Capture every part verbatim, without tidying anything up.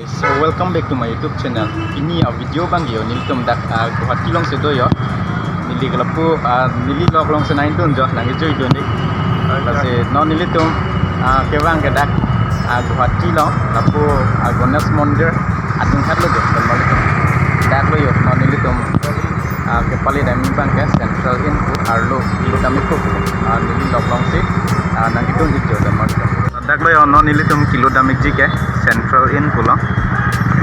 So welcome back to my YouTube channel. Pini a video abang yo, nelitum dak, ah, Guwahati alongsi do yo. Neli ke lapu, ah, neli lok alongsi nangdun yo, nangkejui dun dei. Lasi non nelitum, ah, kevang ke dak, ah, Guwahati along, lapu, ah, Ganesh Mandir adung khat lo yo, don marlitum. Dak lo yo, non nelitum, ah, kepale damji abang ke Central Inn pu arlo kilo dam-ikpo, ah, neli lok alongsi, ah, nangkedun yo, don marlitum. Dak lo yo, non nelitum kilo dam-ikji ke Central Inn pu along.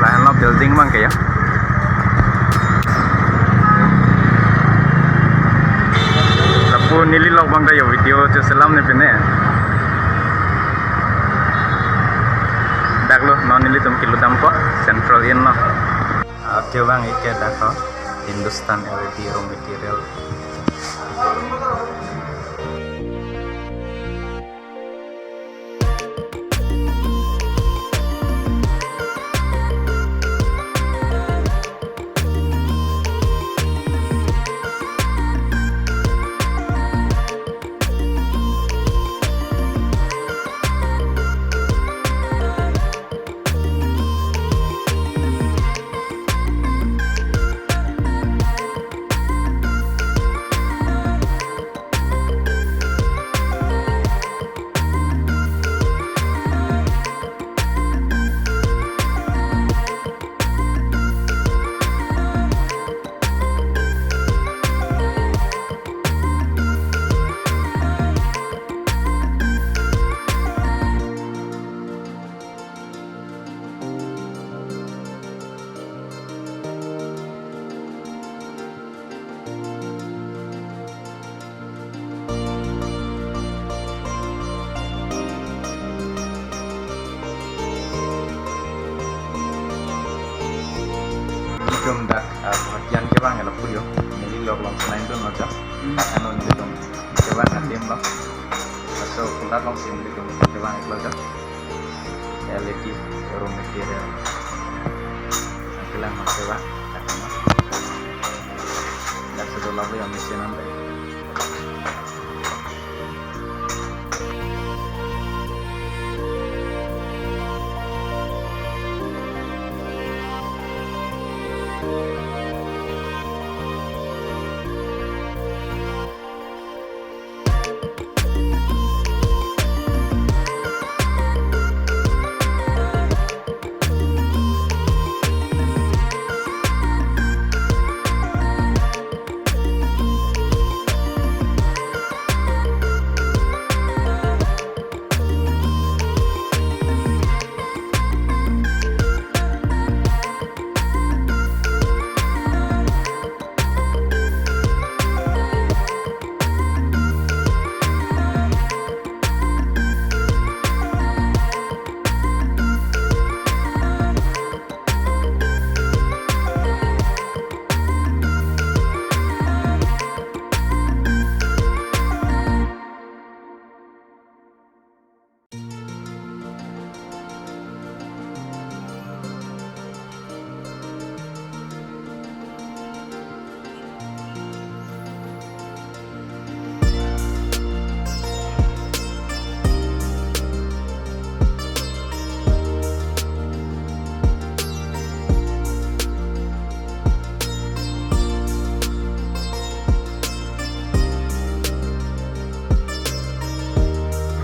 Lahenlo building abang ke ya. Lapu neli lok abang ta yo video cheselam ne pine. Dak lo, non nelitum kilo dampo Central Inn lo. Ah, kevang ik ke dak lo Hindustan L E D raw material. Nelitum dak, ah, Guwahati an kevang lapu yo. Neli lok alongsi nangdun lo jo. Hmm. Ano nelitum kevang adim lo. Laso kulat alongsi nelitum kevang ik lo jo. L E D raw material. Nangkelang nang kevang. Dak sudah lapu yo machine an dei.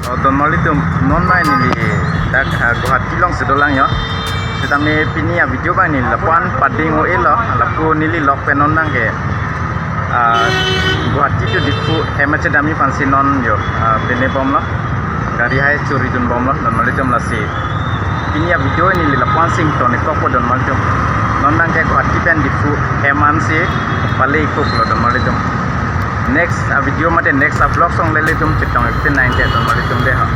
O, don marlitum, non mai neli dak, ah, Guwahati alongsi dolang yo. Setame pini a video abang neli lapu-an pading o-elo, lapu neli lok pen non abang ke, ah, Guwahati to Diphu hem kachedamji aphansi non yo, ah, pine bomlo. Gari hai churi dun bomlo, don marlitum, lasi pini a video neli lapu-ansi ington-ikpo don marlitum. Non abang ke Guwahati pen Diphu hem ansi pale ikpo lo don marlitum. Next a video mate next a vlog along le ilitum chetong-ik tin nang ke don marlitum dei ho.